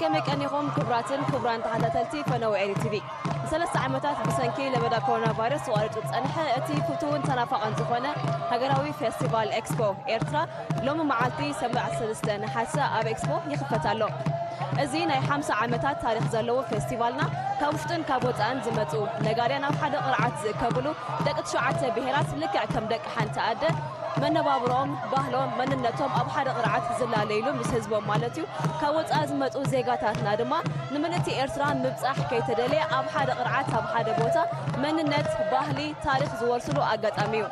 ከመይ ቀኒኹም ክቡራትን ክቡራን ተኸታተልቲ ፈነወ ኤሪ ቲቪ? ንሰለስተ ዓመታት ብሰንኪ ለበዳ ኮሮና ቫይረስ ተቋሪጹ ዝጸንሐ እቲ ፍቱውን ተናፋቕን ዝኾነ ሃገራዊ ፌስቲቫል ኤክስፖ ኤርትራ ሎሚ መዓልቲ ሰሙን ዓሰርተ ሰለስተ ነሓሰ ኣብ ኤክስፖ ይኽፈት ኣሎ። እዚ ናይ ሓምሳ ዓመታት ታሪኽ ዘለዎ ፌስቲቫልና ካብ ውሽጥን ካብ ወጻእን ዝመጹ ነጋድያን ኣብ ሓደ ቅርዓት ዝእከብሉ፣ ደቂ ትሽዓተ ብሄራት ልክዕ ከም ደቂ ሓንቲ ኣደ መነባብሮኦም፣ ባህሎም፣ መንነቶም ኣብ ሓደ ቅርዓት ዝላለይሉ ምስ ህዝቦም ማለት እዩ፣ ካብ ወጻኢ ዝመጹ ዜጋታትና ድማ ንምልእቲ ኤርትራ ምብጻሕ ከይተደልየ ኣብ ሓደ ቅርዓት ኣብ ሓደ ቦታ መንነት፣ ባህሊ፣ ታሪኽ ዝወርስሉ ኣጋጣሚ እዩ።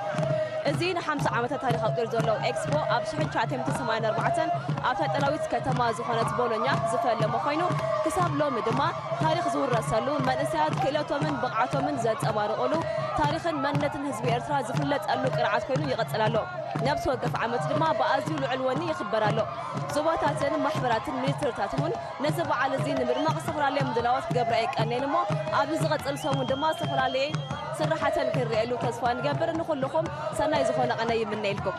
እዚ ንሓምሳ ዓመታት ታሪኽ ኣቑጺሩ ዘሎ ኤክስፖ ኣብ ሽሕን ትሽዓተ ሚእትን ሰማንያን ኣርባዕተን ኣብ ኢጣልያዊት ከተማ ዝኾነት ቦሎኛ ዝፈለመ ኮይኑ፣ ክሳብ ሎሚ ድማ ታሪኽ ዝውረሰሉ፣ መንእሰያት ክእለቶምን ብቕዓቶምን ዘንጸባርቑሉ፣ ታሪኽን መንነትን ህዝቢ ኤርትራ ዝፍለጠሉ ቅርዓት ኮይኑ ይቕጽል ኣሎ። ነብሲ ወከፍ ዓመት ድማ ብኣዝዩ ልዑል ወኒ ይኽበር ኣሎ። ዞባታትን ማሕበራትን ሚኒስትርታትን እውን ነዚ በዓል እዚ ንምድማቕ ዝተፈላለየ ምድላዋት ክገብራ የቀንየን እሞ፣ ኣብዚ ዝቕጽል ሰሙን ድማ ዝተፈላለየ ስራሓተን ክንርእየሉ ተስፋ ንገብር። ንኹልኹም ሰናይ ዝኾነ ቅነ ይምነየልኩም።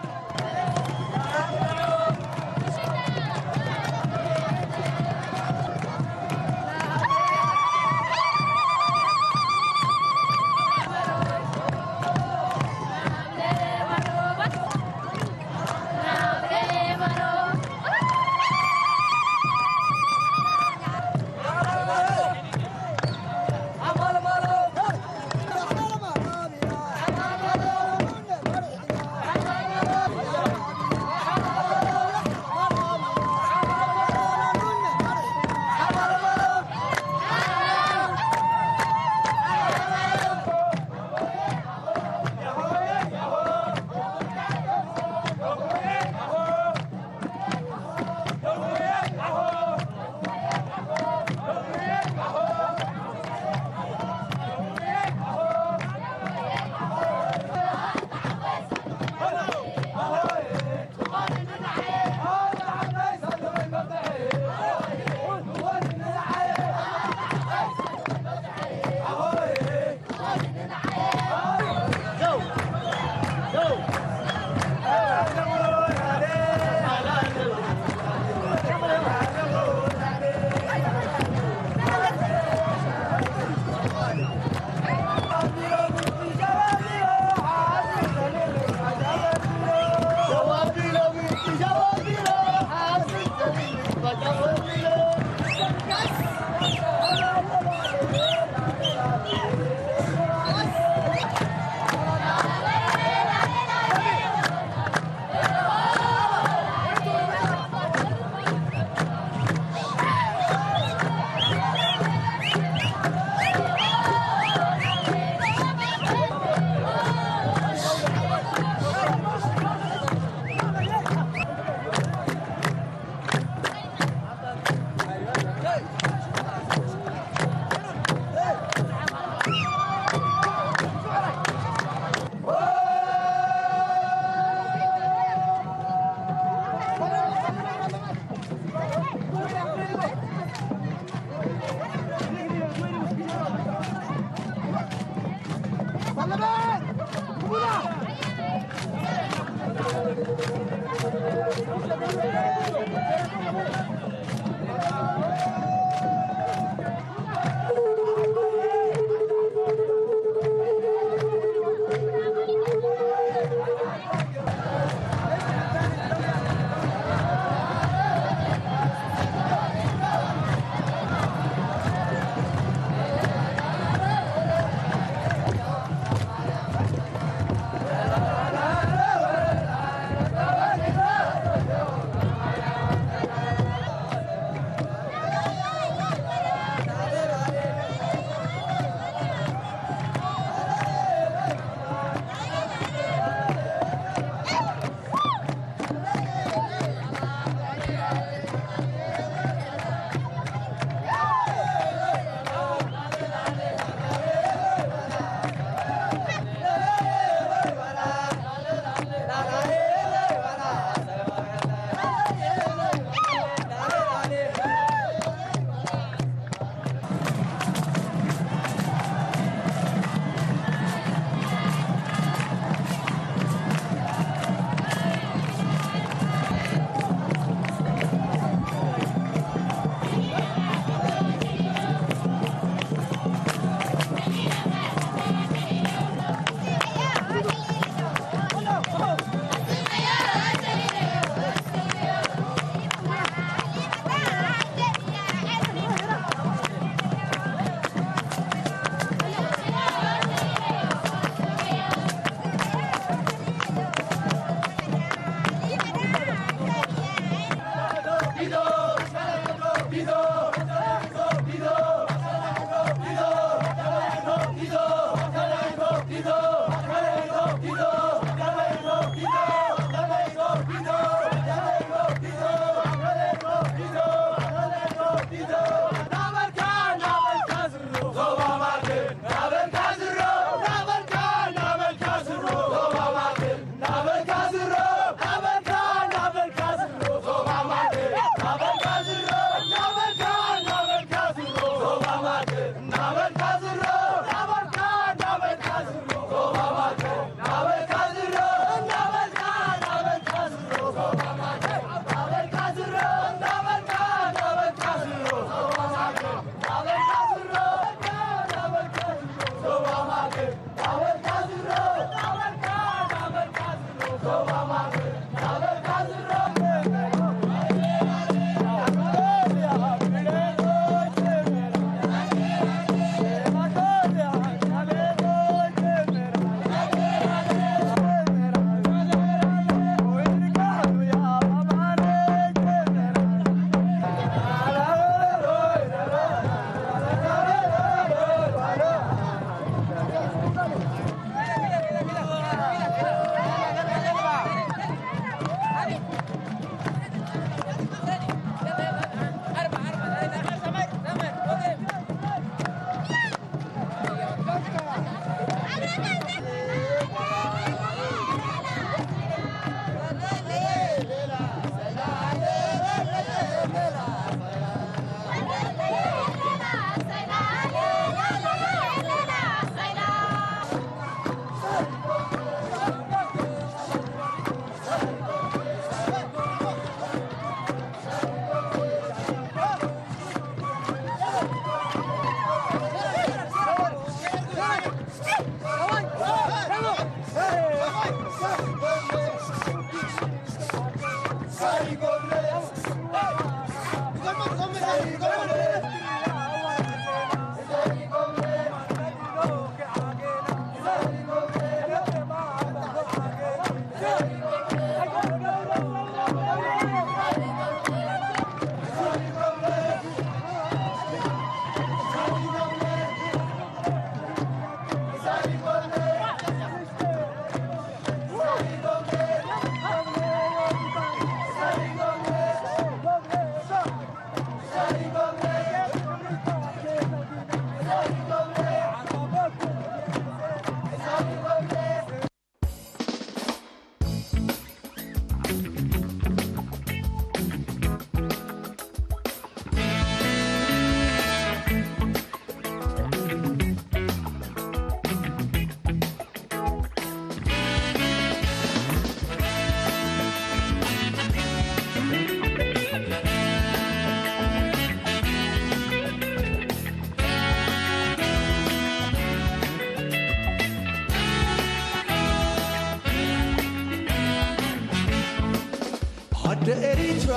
ኣደ ኤሪትራ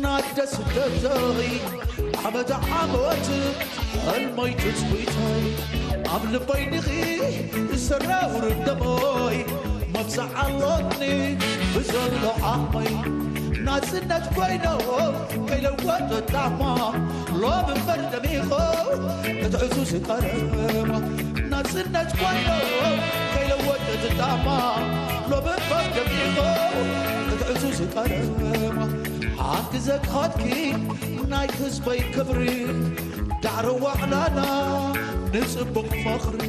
ናደ ስደተይ ዓመት ዓመት ሕልመይ ትጽቢተይ ኣብ ልበይ ዲኺ ዝሰራውር ደመይ መብዛዕ ኣሎኒ ብዘሎ ዓቕመይ ናጽነት ኮይኖ ከይለወጥ ጣዕማ ሎሚ እምበር ደሚቖ እቲ ዕዙዝ ቀለማ ናጽነት ኮይኖ ከይለወጥ ጣዕማ ሎሚ እምበር ደሚቖ እቲ ዕዙዝ ቀለማ ሓግዘ ክኸድኪ ናይ ህዝበይ ክብሪ ዳዕሮ ዋዕላና ንጽቡቕ ምኽሪ።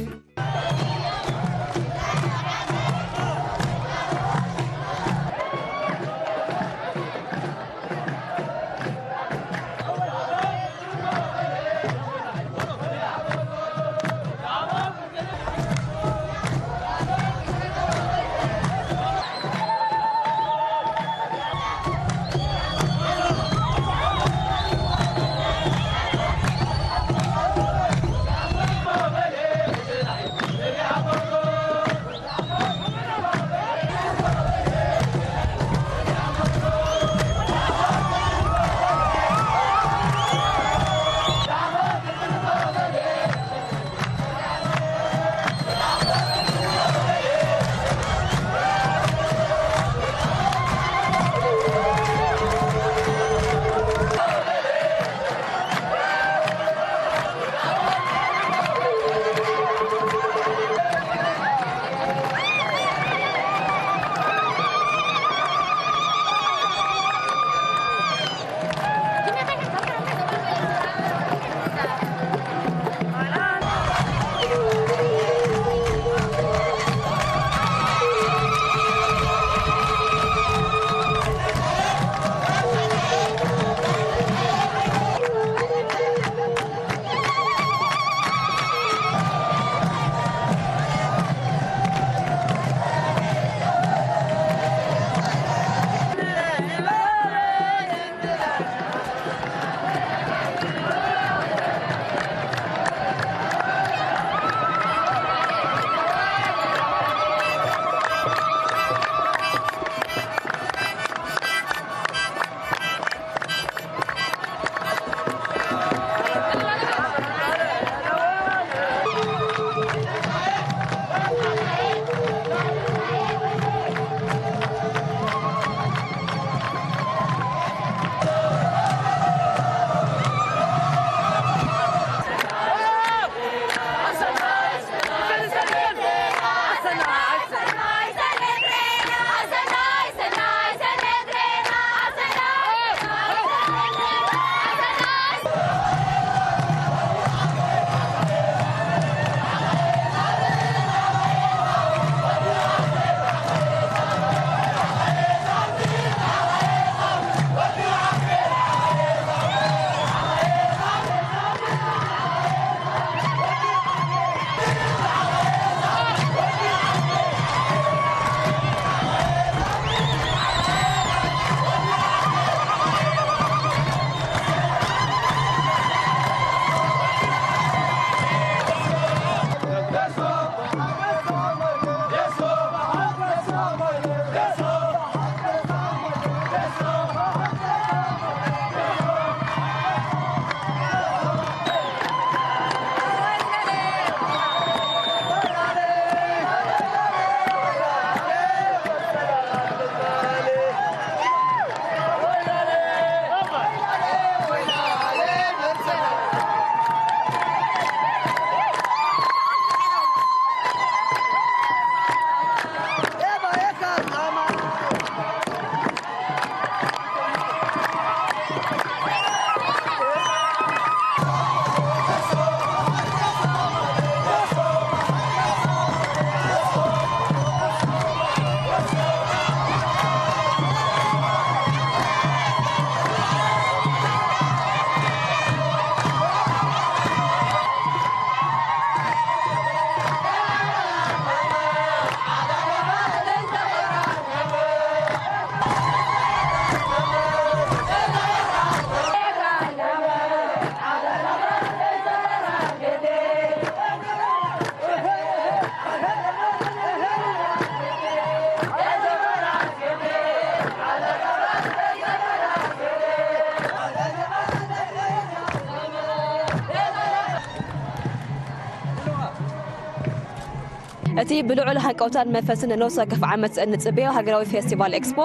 እቲ ብልዑል ሃንቀውታን መንፈስን ንነፍሲ ወከፍ ዓመት እንጽበዮ ሃገራዊ ፌስቲቫል ኤክስፖ፣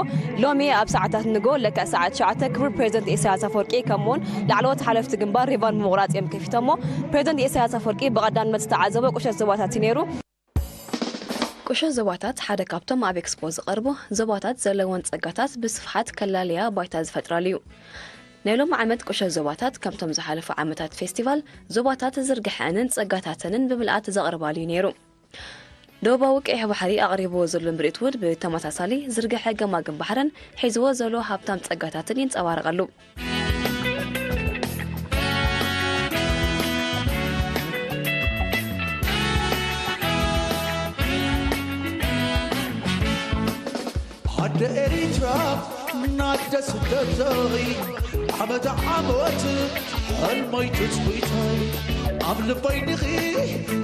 ሎሚ ኣብ ሰዓታት ንግሆ ልክዕ ሰዓት ትሽዓተ ክቡር ፕሬዚደንት ኢሳያስ ኣፈወርቂ ከምኡውን ላዕለዎት ሓለፍቲ ግንባር ሪቫን ብምቑራጽ እዮም ከፊቶሞ። ፕሬዚደንት ኢሳያስ ኣፈወርቂ ብቐዳምነት ዝተዓዘቦ ቁሸት ዞባታት እዩ ነይሩ። ቁሸት ዞባታት ሓደ ካብቶም ኣብ ኤክስፖ ዝቐርቡ ዞባታት ዘለወን ጸጋታት ብስፍሓት ከላለያ ባይታ ዝፈጥራሉ እዩ። ናይ ሎሚ ዓመት ቁሸት ዞባታት ከምቶም ዝሓለፉ ዓመታት ፌስቲቫል ዞባታት ዝርግሐንን ጸጋታተንን ብምልኣት ዘቕርባሉ እዩ ነይሩ። ደቡባዊ ቀይሕ ባሕሪ ኣቕሪብዎ ዘሎ ምርኢት እውን ብተመሳሳሊ ዝርግሐ ገማግም ባሕርን ሒዝዎ ዘሎ ሃብታም ጸጋታትን ይንጸባረቐሉ። ኣደ ኤሪትራ ናደ ስደተይ ዓመት ዓመት ሕልመይ ትጽቢተይ ኣብ ልበይ ዲኺ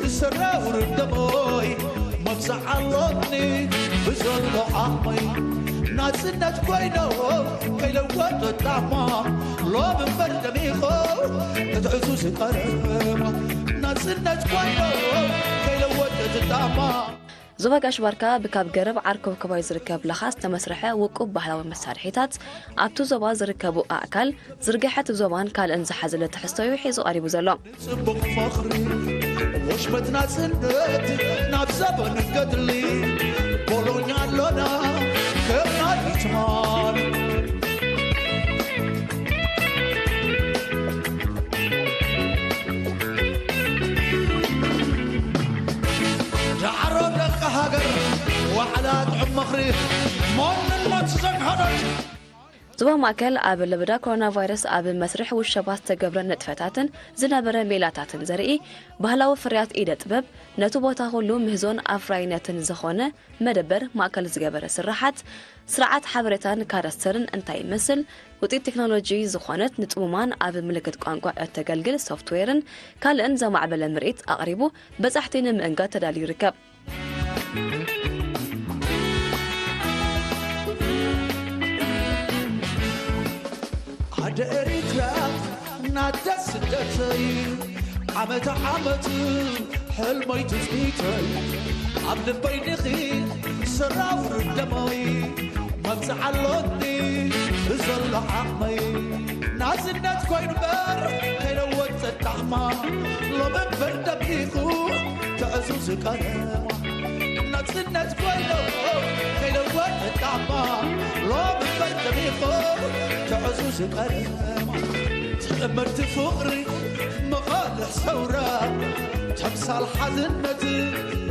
ዝሰራውር ደመይ መብዛዕ ኣሎኒ ብዘሎ ዓቕመይ ናጽነት ኮይኖ ከይለወጥ ጣዕማ ሎም እምበር ደሚቖ ክትዕዙ ዝቀረባ ናጽነት ኮይኖ ከይለወጥ ጣዕማ ዞባ ጋሽ ባርካ ብካብ ገረብ ዓርኮብኮባይ ዝርከብ ላኻ ዝተመስርሐ ውቁብ ባህላዊ መሳርሒታት ኣብቲ ዞባ ዝርከቡ ኣእካል ዝርግሐት ዞባን ካልእን ዝሓዘለ ትሕዝቶዩ ሒዙ ቀሪቡ ዘሎ። ጽቡቕ ፈኽሪ ወሽመት ናጽነት ናብ ዘበን ገድሊ ቦሎኛ ኣሎና ከም ናይ ትማል ዳዕሮ ደቂ ሃገር ዋዕላ ጥዑም ምኽሪ መንነት ዘግሃደት ዞባ ማእከል ኣብ ለበዳ ኮሮና ቫይረስ ኣብ መስርሕ ውሸባ ዝተገብረ ንጥፈታትን ዝነበረ ሜላታትን ዘርኢ ባህላዊ ፍርያት ኢደ ጥበብ ነቲ ቦታ ኩሉ ምህዞን ኣፍራይነትን ዝኾነ መደበር ማእከል ዝገበረ ስርሓት ስርዓት ሓበሬታን ካዳስተርን እንታይ ይመስል ውፅኢት ቴክኖሎጂ ዝኾነት ንፅሙማን ኣብ ምልክት ቋንቋ እተገልግል ሶፍትዌርን ካልእን ዘማዕበለ ምርኢት ኣቕሪቡ በፃሕቲ ንምእንጋድ ተዳልዩ ይርከብ። ኣደ ኤሪትራ ናደ ስደተይ ዓመት ዓመት ሕልመይ ትጽቢተይ ኣብ ልበይ ዲኺ ሰራውር ደመይ መብጽዓ ኣሎኒ ብዘሎ ዓቕመይ ናጽነት ኮይኑ በር ከይለወጥ ጣዕማ ሎም እምበር ደሚቑ ትዕዙ ዝቀረማ ናጽነት ኮይኑ ከይለወጥ ጣዕማ ሎም እምበር ደሚቑ ትዕዙ ዝቀረማ ትእምርቲ ፍቕሪ መቓልሕ ሰውራ ተምሳል ሓዝነት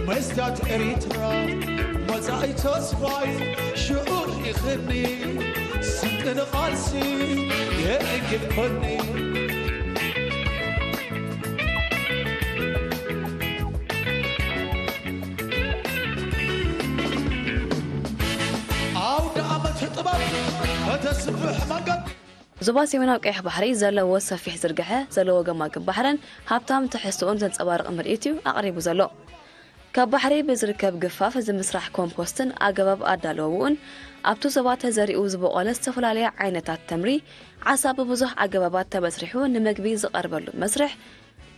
መስትያት ኤሪትራ መጻኢ ተስፋይ ሽዑ ኢኽኒ ስንቂ ንቓልሲ የእንግድ ኮኒ ኣውደ ዓመት ጥበብ በተስፍሕ መንገድ ዞባ ሰሜናዊ ቀይሕ ባሕሪ ዘለዎ ሰፊሕ ዝርግሐ ዘለዎ ገማግም ባሕርን ሃብታም ትሕዝቶኡን ዘንጸባርቕ ምርኢት እዩ ኣቕሪቡ ዘሎ። ካብ ባሕሪ ብዝርከብ ግፋፍ ዝምስራሕ ኮምፖስትን ኣገባብ ኣዳለውውኡን ኣብቲ ዞባ ተዘሪኡ ዝበቖለ ዝተፈላለየ ዓይነታት ተምሪ ዓሳ ብብዙሕ ኣገባባት ተመስሪሑ ንምግቢ ዝቐርበሉ መስርሕ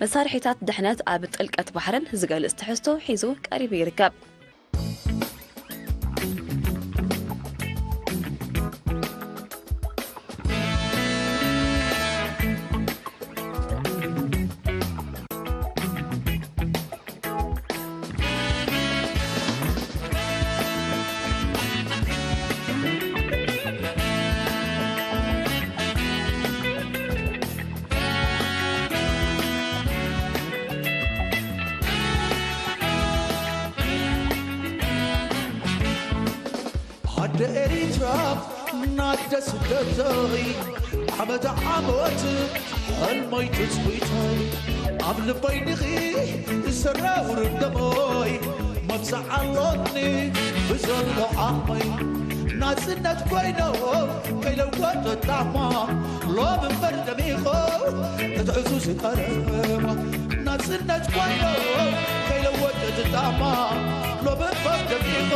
መሳርሒታት ድሕነት ኣብ ጥልቀት ባሕርን ዝገልጽ ትሕዝቶ ሒዙ ቀሪቡ ይርከብ። ኣደ ኤሪትራ ናደ ስደተይ ዓመት ዓመት ሕልመይ ትጽቢተይ ኣብ ልበይ ዲኺ ዝሰራውር ደመይ መብዛዕ ኣሎኒ ብዘሎ ዓቕመይ ናጽነት ኮይኖ ከይለወጥ ጣዕማ ሎም እምበር ደሚቖ ክትዕዙ ዝቀረባ ናጽነት ኮይኖ ከይለወጥ ጣዕማ ሎም እምበር ደሚቖ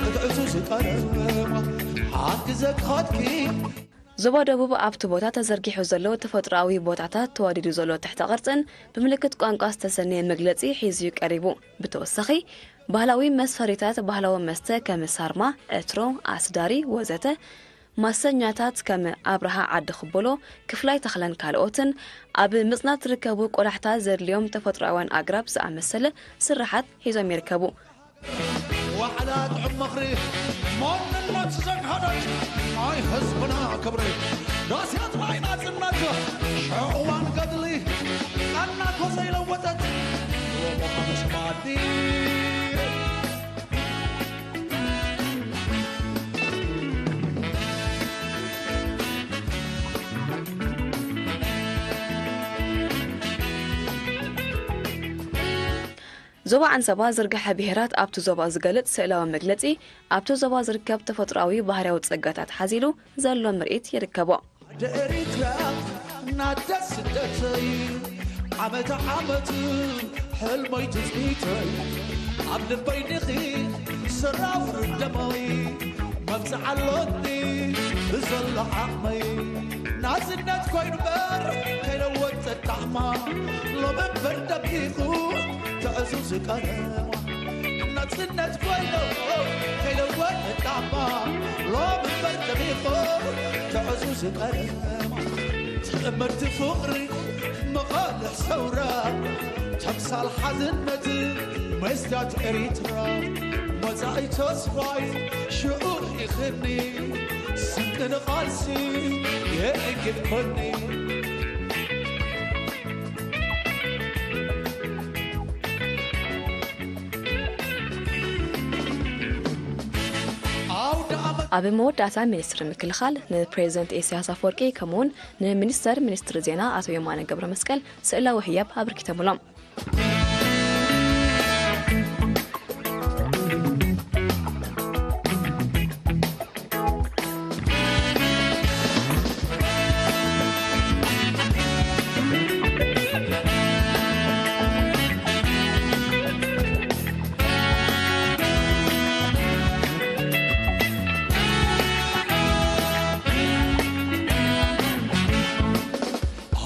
ክትዕዙ ዝቀረባ ሓግዘ ክኸድኪ ዞባ ደቡብ ኣብቲ ቦታ ተዘርጊሑ ዘሎ ተፈጥሮኣዊ ቦታታት ተዋዲዱ ዘሎ ትሕተ ቅርጽን ብምልክት ቋንቋ ዝተሰነየ መግለጺ ሒዙ እዩ ቀሪቡ። ብተወሳኺ ባህላዊ መስፈሪታት ባህላዊ መስተ ከም ሳርማ፣ ዕትሮ፣ ኣስዳሪ ወዘተ፣ ማሰኛታት ከም ኣብርሃ ዓዲ ክቦሎ፣ ክፍላይ ተኽለን ካልኦትን፣ ኣብ ምጽናት ዝርከቡ ቆላሕታ ዘድልዮም ተፈጥሮኣውያን ኣግራብ ዝኣመሰለ ስርሓት ሒዞም ይርከቡ። ዋዕላ ጥዑም ምኽሪ፣ ማንነት ዘግሃደት ናይ ህዝብና ክብሪ፣ ዳስያት ናይ ናጽነት ሽዑዋን ገድሊ፣ ቃና እኮ ዘይለወጠት ሎሞ ሓሙስ መኣዲ። ዞባ ዓንሰባ ዝርግሐ ብሄራት ኣብቲ ዞባ ዝገልጽ ስእላዊ መግለጺ፣ ኣብቲ ዞባ ዝርከብ ተፈጥሮኣዊ ባህርያዊ ጸጋታት ሓዚሉ ዘሎ ምርኢት ይርከቦ። ኣደ ኤሪትራ ናደ ስደተይ፣ ዓመት ዓመት ሕልመይ ትጽቢተይ፣ ኣብ ልበይ ዲኺ ስራውር ደመይ፣ መብጽዓ ኣሎኒ ብዘሎ ዓቕመይ፣ ናጽነት ኮይኑ በር ከይለወጠ ጣዕማ፣ ሎሚ እምበር ደሚቑ ትዕዙዝ ቀለማ። ናጽነት ኮይኑ ከይለወጠ ጣዕማ፣ ሎሚ እምበር ደሚቑ ትዕዙዝ ቀለማ። ትእምርቲ ፍቕሪ መቓልሕ ሰውራ፣ ተምሳል ሓድነት መስትያት ኤሪትራ። መጻኢ ተስፋይ ሽዑ ኢኽኒ፣ ስንቂ ንቓልሲ የእንግድ ኮኒ። ኣውደ ዓመት ኣብ መወዳእታ ሚኒስትሪ ምክልኻል ንፕሬዚደንት ኢሳያስ ኣፈወርቂ ከምኡውን ንሚኒስተር ሚኒስትሪ ዜና ኣቶ የማነ ገብረ መስቀል ስእላዊ ህያብ ኣበርኪቶምሎም።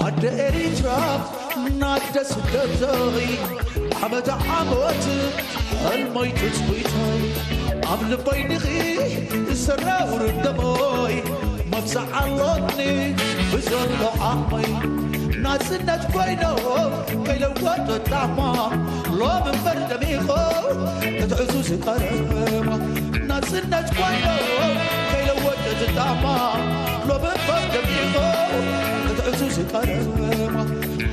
ኣደ ኤሪትራ ናደ ስደተይ፣ ዓመት ዓመት ሕልመይ ትጽቢተይ፣ ኣብ ልበይ ዲኺ ዝሰራውር ደመይ፣ መብጽዓ ኣሎኒ ብዘሎ ዓቕመይ፣ ናጽነት ኮይኖ ከይለወጠ ጣዕማ፣ ሎሚ እምበር ደሚቖ እቲ ዕዙዝ ቀለማ። ናጽነት ኮይኖ ከይለወጠ ጣዕማ፣ ሎሚ እምበር ደሚቖ እቲ ዕዙዝ ቀለማ።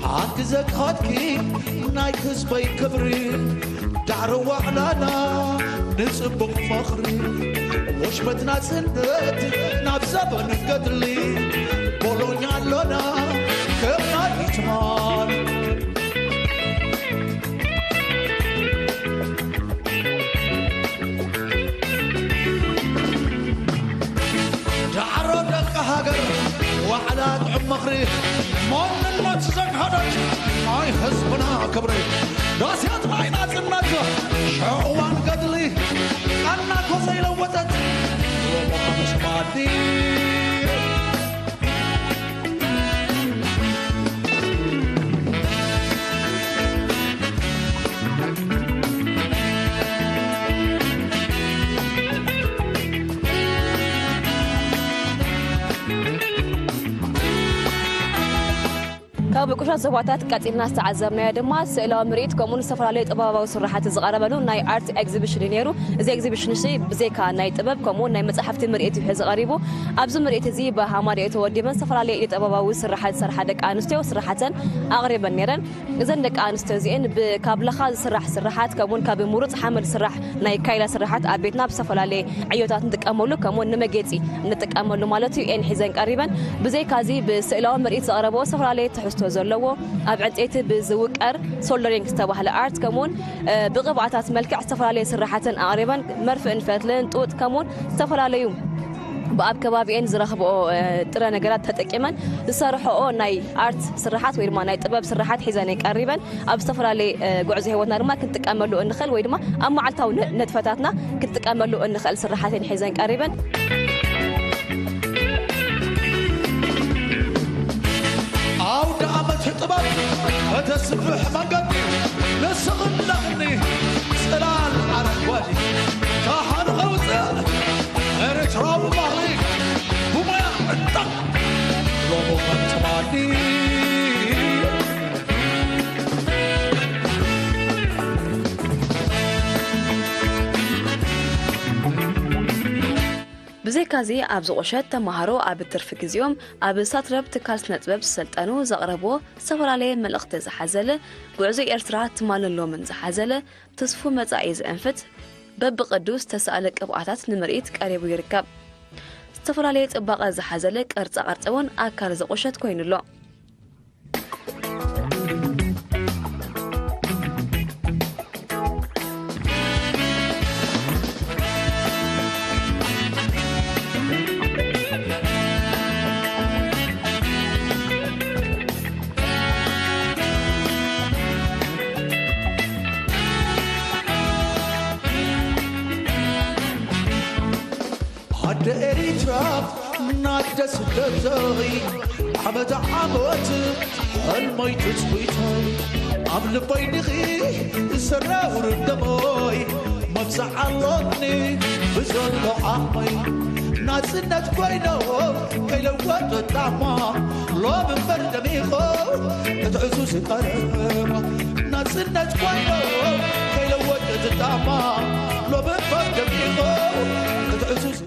ሓንቲ ዘግሃድኪ ናይ ህዝበይ ክብሪ፣ ዳዕሮ ዋዕላና ንጽቡቕ ምኽሪ፣ ወሽመት ናጽነት ናብ ዘበን ገድሊ፣ ቦሎኛ ኣሎና ከም ናይ ትማሊ። ዳዕሮ ደቂ ሃገር፣ ዋዕላ ጥዑም ምኽሪ፣ ማንነት ዘግሃደት ናይ ህዝብና ክብሪ፣ ዳስያት ናይ ናጽነት ሽዑዋን ገድሊ፣ ቃና እኮ ዘይለወጠት ሎሚ ሓሙስ መኣዲ። ካብ ቁሻት ዞባታት ቀጺልና ዝተዓዘብናዮ ድማ ስእላዊ ምርኢት ከምኡውን ዝተፈላለዩ ጥበባዊ ስራሓት ዝቐረበሉ ናይ ኣርት ኤግዚቢሽን እዩ ነይሩ። እዚ ኤግዚቢሽን እዚ ብዘይካ ናይ ጥበብ ከምኡውን ናይ መጻሕፍቲ ምርኢት እዩ ሒዙ ቀሪቡ። ኣብዚ ምርኢት እዚ ብሃማደኤ ተወዲበን ዝተፈላለዩ ኢደ ጥበባዊ ስራሓት ዝሰርሓ ደቂ ኣንስትዮ ስራሓተን ኣቕሪበን ነይረን። እዘን ደቂ ኣንስትዮ እዚኤን ብ-፣ ካብ ላኻ ዝስራሕ ስራሓት ከምኡውን ካብ ምሩፅ ሓመድ ዝስራሕ ናይ ካይላ ስራሓት ኣብ ቤትና ኣብ ዝተፈላለየ ዕዮታት ንጥቀመሉ፣ ከምኡውን ንመጌፂ ንጥቀመሉ ማለት እዩ። እየን ሒዘን ቀሪበን። ብዘይካዚ ብስእላዊ ምርኢት ዘቕረበዎ ዝተፈላለየ ትሕዝቶ ዘለዎ ኣብ ዕንፀይቲ ብዝውቀር ሶልደሪንግ ዝተባህለ ኣርት ከምኡውን፣ እ፣ ብቕብኣታት መልክዕ ዝተፈላለየ ስራሓተን ኣቕሪበን። መርፍእን ፈትልን ጡጥ ከምኡውን ዝተፈላለዩ ብኣብ ከባቢኤን ዝረኽብኦ፣ እ፣ ጥረ ነገራት ተጠቂመን ዝሰርሕኦ ናይ ኣርት ስርሓት ወይ ድማ ናይ ጥበብ ስርሓት ሒዘን እየን ቀሪበን። ኣብ ዝተፈላለየ፣ እ፣ ጉዕዞ ህይወትና ድማ ክንጥቀመሉ እንኽእል ወይ ድማ ኣብ መዓልታዊ ን-፣ ንጥፈታትና ክንጥቀመሉ እንኽእል ስርሓት እየን ሒዘን ቀሪበን። ኣውደ ዓመት ጥበብ ከተስፍሕ መንገዲ ንስኽለኽኒ፣ ጽላል ትማሊ ብዘይካዚ ኣብዚ ቁሸት ተምሃሮ ኣብ ትርፊ ግዜኦም ኣብ ሳትረብ ትካል ስነ ጥበብ ዝሰልጠኑ ዘቕረብዎ ዝተፈላለየ መልእኽቲ ዝሓዘለ ጉዕዞ ኤርትራ ትማልን ሎምን ዝሓዘለ ትስፉ መጻኢ ዘእንፍት በብቕዱ ዝተሳእለ ቅብኣታት ንምርኢት ቀሪቡ ይርከብ። ዝተፈላለየ ጽባቐ ዝሓዘለ ቅርጻ ቅርጺ እውን ኣካል እዚ ቁሸት ኮይኑ ኣሎ። ኣደ ኤሪትራ ናደ ስደተይ ዓመት ዓመት ሕልመይ ትጽቢተይ ኣብ ልበይ ዲኺ ዝሰራውር ደመይ መብዛዕ ኣሎኒ ብዘሎ ዓቕመይ ናጽነት ኮይኖ ከይለወጠ ጣዕማ ሎም እምበር ደሚቖ እቲ ዕዙዝ ቀለማ ናጽነት ኮይኖ ከይለወጠ ጣዕማ ሎም እምበር ደሚቖ እቲ ዕዙዝ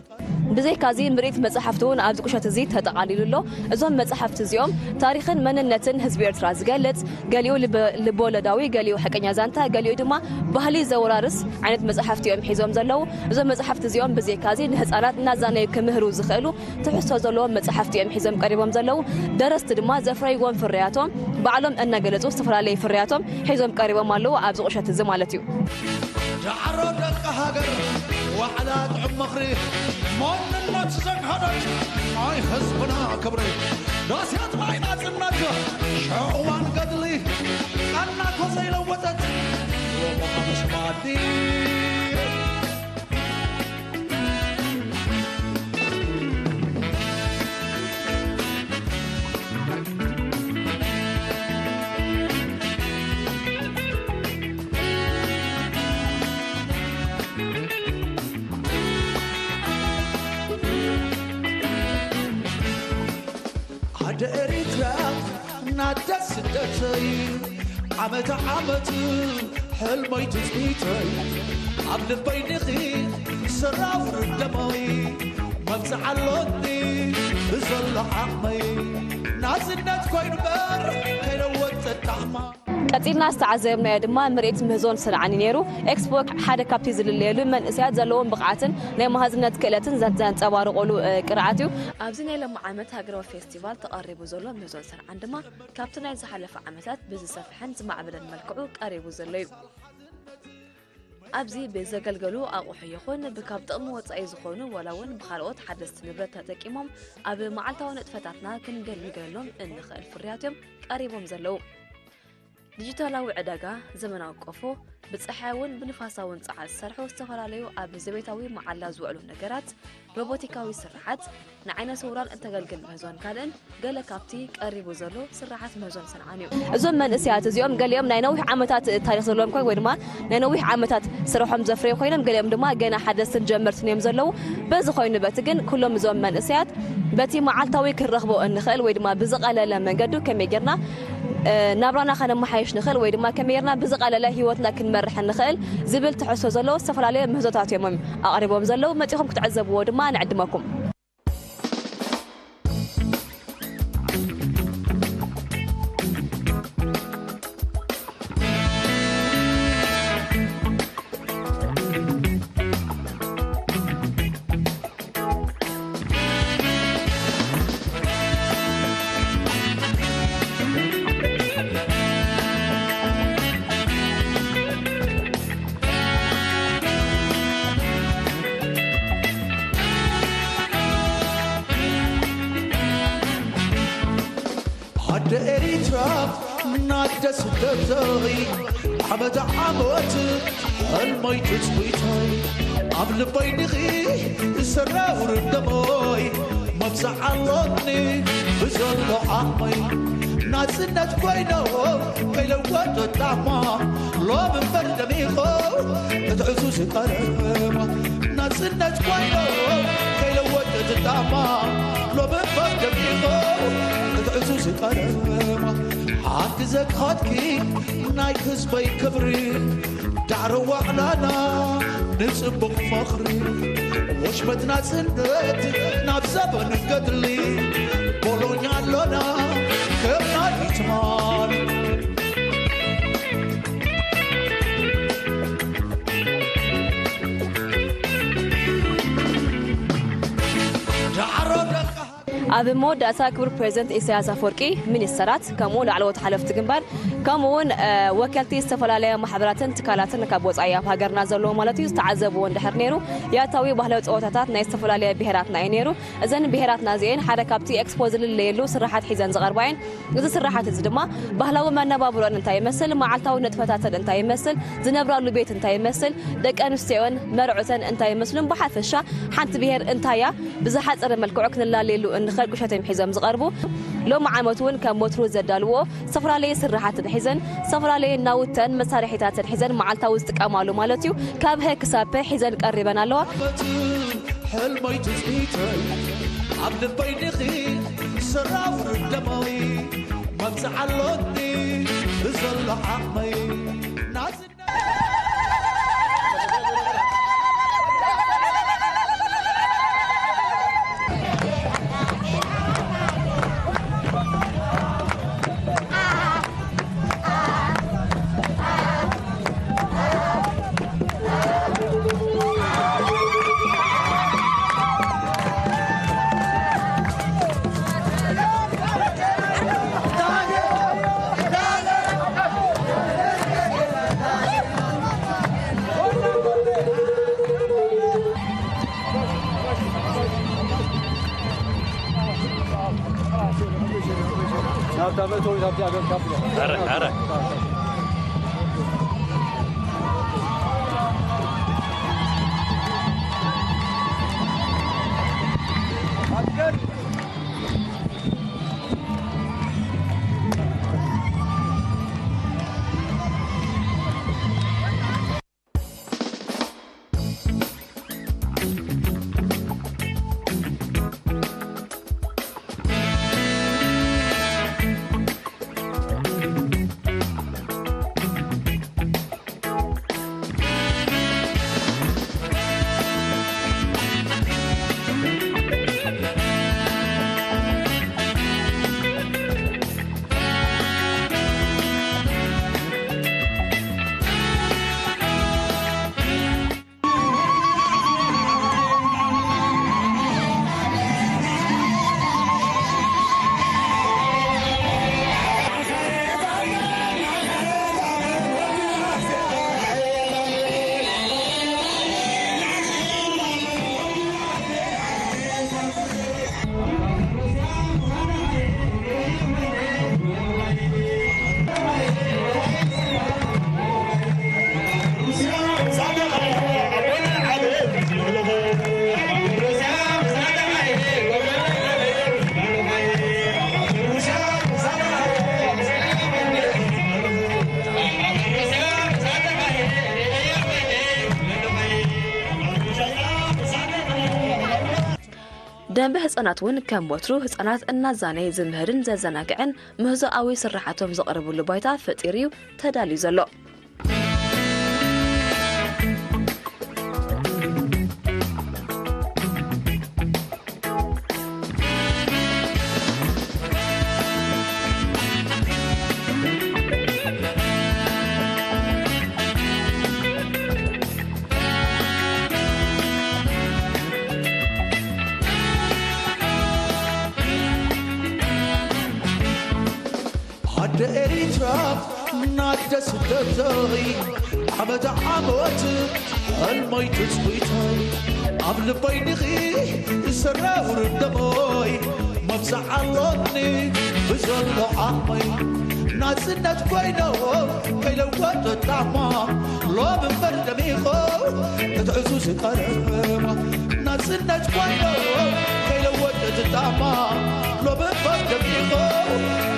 ብዘይካዚ ምርኢት መጻሕፍቲ እውን ኣብዚ ቁሸት እዚ ተጠቓሊሉ ኣሎ። እዞም መጻሕፍቲ እዚኦም ታሪኽን መንነትን ህዝቢ ኤርትራ ዝገልጽ፣ ገሊኡ ልበ- ልበወለዳዊ፣ ገሊኡ ሓቀኛ ዛንታ፣ ገሊኡ ድማ ባህሊ ዘወራርስ ዓይነት መጻሕፍቲ እዮም ሒዞም ዘለዉ። እዞም መጻሕፍቲ እዚኦም ብዘይካዚ ንህጻናት እናዛነዩ ክምህሩ ዝኽእሉ ትሕዝቶ ዘለዎም መጻሕፍቲ እዮም ሒዞም ቀሪቦም ዘለዉ። ደረስቲ ድማ ዘፍረይዎም ፍርያቶም ባዕሎም እናገለጹ ዝተፈላለዩ ፍርያቶም ሒዞም ቀሪቦም ኣለዉ ኣብዚ ቁሸት እዚ ማለት እዩ። ዳዕሮ ደቂ ሃገር ዋዕላ ጥዑም ምኽሪ መንነት ዘግሃደት ናይ ህዝብና ክብሪ ዳስያት ናይ ናጽነት ሽዑዋን ገድሊ ቀናቶ ዘይለወጠት ሎሚ ሓሙስ ማዲ ኣደ ኤሪትራ ናደ ስደተይ ዓመት ዓመት ሕልመይ ትጽቢተይ ኣብ ልበይ ዲኺ ዝሰራውር ደመይ መብጽዓ ኣሎኒ ብዘሎ ዓቕመይ ናጽነት ኮይኑ በር ከይለወጠ ጣዕማ ቀጺልና ዝተዓዘብናዮ ድማ ምርኢት ምህዞን ስርዓን እዩ ነይሩ። ኤክስፖ ሓደ ካብቲ ዝልለየሉ መንእሰያት ዘለዎም ብቕዓትን ናይ መሃዝነት ክእለትን ዘ- ዘንጸባርቑሉ እ፣ ቅርዓት እዩ። ኣብዚ ናይ ሎሚ ዓመት ሃገራዊ ፌስቲቫል ተቐሪቡ ዘሎ ምህዞን ስርዓን ድማ ካብቲ ናይ ዝሓለፈ ዓመታት ብዝሰፍሐን ዝማዕበለን መልክዑ ቀሪቡ ዘሎ እዩ። ኣብዚ ብዘገልገሉ ኣቑሑ ይኹን ብካብ ጥቕሚ ወጻኢ ዝኾኑ ዋላ እውን ብኻልኦት ሓደስቲ ንብረት ተጠቂሞም ኣብ መዓልታዊ ንጥፈታትና ክንገልገለሎም እንኽእል ፍርያት እዮም ቀሪቦም ዘለዉ። ዲጂታላዊ ዕዳጋ፣ ዘመናዊ ቆፎ፣ ብጸሓያውን ብንፋሳውን ጸዓት ዝሰርሑ ዝተፈላለዩ ኣብ ዘቤታዊ መዓላ ዝውዕሉ ነገራት፣ ሮቦቲካዊ ስርሓት፣ ንዓይነ ስውራን እተገልግል ምህዞን ካልእን ገለ ካብቲ ቀሪቡ ዘሎ ስርሓት ምህዞን ሰንዓን እዩ። እዞም መንእሰያት እዚኦም ገሊኦም ናይ ነዊሕ ዓመታት ታሪኽ ዘለዎም ኮይኖም ወይ ድማ ናይ ነዊሕ ዓመታት ስርሖም ዘፍረዩ ኮይኖም ገሊኦም ድማ ገና ሓደስትን ጀመርትን እዮም ዘለዉ። በዚ ኮይኑ በቲ ግን ኩሎም እዞም መንእሰያት በቲ መዓልታዊ ክንረኽቦ እንኽእል ወይ ድማ ብዝቐለለ መንገዱ ከመይ ጌርና ናብራና ከነመሓየሽ ንኽእል ወይ ድማ ከመይ ጌርና ብዝቐለለ ህይወትና ክንመርሕ ንኽእል ዝብል ትሕዝቶ ዘለዎ ዝተፈላለዩ ምህዞታት እዮም ኣቕሪቦም ዘለዉ። መጺኹም ክትዕዘብዎ ድማ ንዕድመኩም። ኣደ ኤሪትራ ናደ ስደተይ ዓመት ዓመት ሕልመይ ትጽቢተይ ኣብ ልበይ ዲኺ ዝሰራውር ደመይ መብዛዕ ኣሎኒ ብዘሎ ዓቕመይ ናጽነት ኮይኖ ከይለወጠ ጣዕማ ሎም እምበር ደሚቖ እቲ ዕዙዝ ቀለማ ናጽነት ኮይኖ ከይለወጠ ትጣማ ሎሚ እምበር ደሚቑ እቲ ዕዙዝ ቀለማ ሓግዘ ክኸድኪ ናይ ህዝበይ ክብሪ ዳዕሮ ዋዕላና ንጽቡቕ ፍቕሪ ወሽመት ናጽነት ናብ ዘበን ገድሊ ቦሎኛ ኣሎና ከም ናይ ትማሊ ዳዕሮ ደቂ ኣብ መወዳእታ ክቡር ፕሬዚደንት ኢሳያስ ኣፈወርቂ ሚኒስተራት ከምኡ ላዕለዎት ሓለፍቲ ግንባር ከምኡ እውን ወከልቲ ዝተፈላለያ ማሕበራትን ትካላትን ካብ ወፃኢ ኣብ ሃገርና ዘለዎ ማለት እዩ ዝተዓዘብዎ እንድሕር ነይሩ ያታዊ ባህላዊ ፀወታታት ናይ ዝተፈላለያ ብሄራትና እዩ ነይሩ። እዘን ብሄራትና እዚአን ሓደ ካብቲ ኤክስፖ ዝልለየሉ ስራሓት ሒዘን ዝቐርባ እየን። እዚ ስራሓት እዚ ድማ ባህላዊ መነባብሮን እንታይ ይመስል፣ መዓልታዊ ንጥፈታተን እንታይ ይመስል፣ ዝነብራሉ ቤት እንታይ ይመስል፣ ደቂ ኣንስትዮን መርዑተን እንታይ ይመስሉን ብሓፈሻ ሓንቲ ብሄር እንታያ ብዝሓፀረ መልክዑ ክንላለየሉ እንኽእል ቁሸት እዮም ሒዞም ዝቐርቡ። ሎሚ ዓመት እውን ከም ወትሩ ዘዳልዎ ዝተፈላለየ ስራሓትን ሒዘን ዝተፈላለየ ናውተን መሳርሒታትን ሒዘን መዓልታዊ ዝጥቀማሉ ማለት እዩ ካብ ሀ ክሳብ ፐ ሒዘን ቀሪበን ኣለዋ። ሕልመይ ትጽቢተይ ኣብ ልበይ ዲኺ ስራው ደማዊ መብጽዓ ኣሎኒ ብዘሎ ዓቕመይ ናጽነት ደንበ ህጻናት እውን ከም ወትሩ ህጻናት እናዛነየ ዝምህርን ዘዘናግዕን ምህዞኣዊ ስራሓቶም ዘቕርብሉ ባይታ ፈጢሩ እዩ ተዳልዩ ዘሎ። ኣደ ኤሪትራ ናደ ስደተይ ዓመት ዓመት ሕልመይ ትጽቢተይ ኣብ ልበይ ዲኺ ዝሰረውር ደመይ መብዛዕ ኣሎኒ ብዘሎ ዓቕመይ ናጽነት ኮይኖ ከይለወጠ ጣዕማ ሎሚ እምበር ደሚቖ ክትዕዙ ዝቀረማ ናጽነት ኮይኖ ከይለወጠ ጣዕማ ሎሚ እምበር ደሚቖ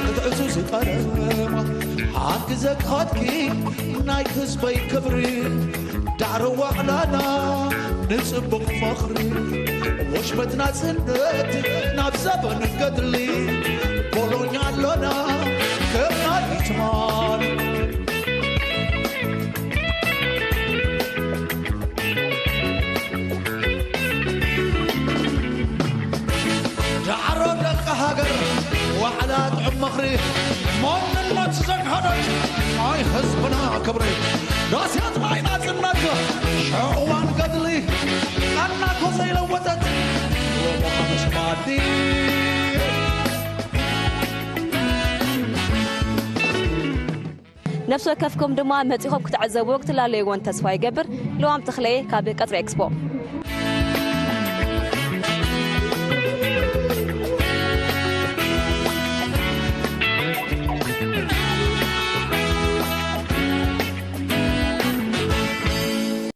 ክትዕዙ ዝቀረማ ሓግዘ ክኸድኪ ናይ ህዝበይ ክብሪ ዳዕሮ ዋዕላና ንጽቡቕ ፍቕሪ ወሽመት ናጽነት ናብ ዘበን ገድሊ፣ ቦሎኛ ኣሎና ከም ናይ ኢትማን። ዳዕሮ ደቂ ሃገር፣ ዋዕላ ጥዑም ምኽሪ፣ መንነት ዘግሃደት ናይ ህዝብና ክብሪ። ዳስያት ናይ ናጽነት፣ ሸዋን ገድሊ፣ ቀናኮ ዘይለወጠት፣ ወባሃ መሽማዲ። ነፍሲ ወከፍኩም ድማ መጺኹም ክትዕዘብዎ ክትላለይዎን ተስፋ ይገብር። ልዋም ተኽለየ ካብ ቀጽሪ ኤክስፖ።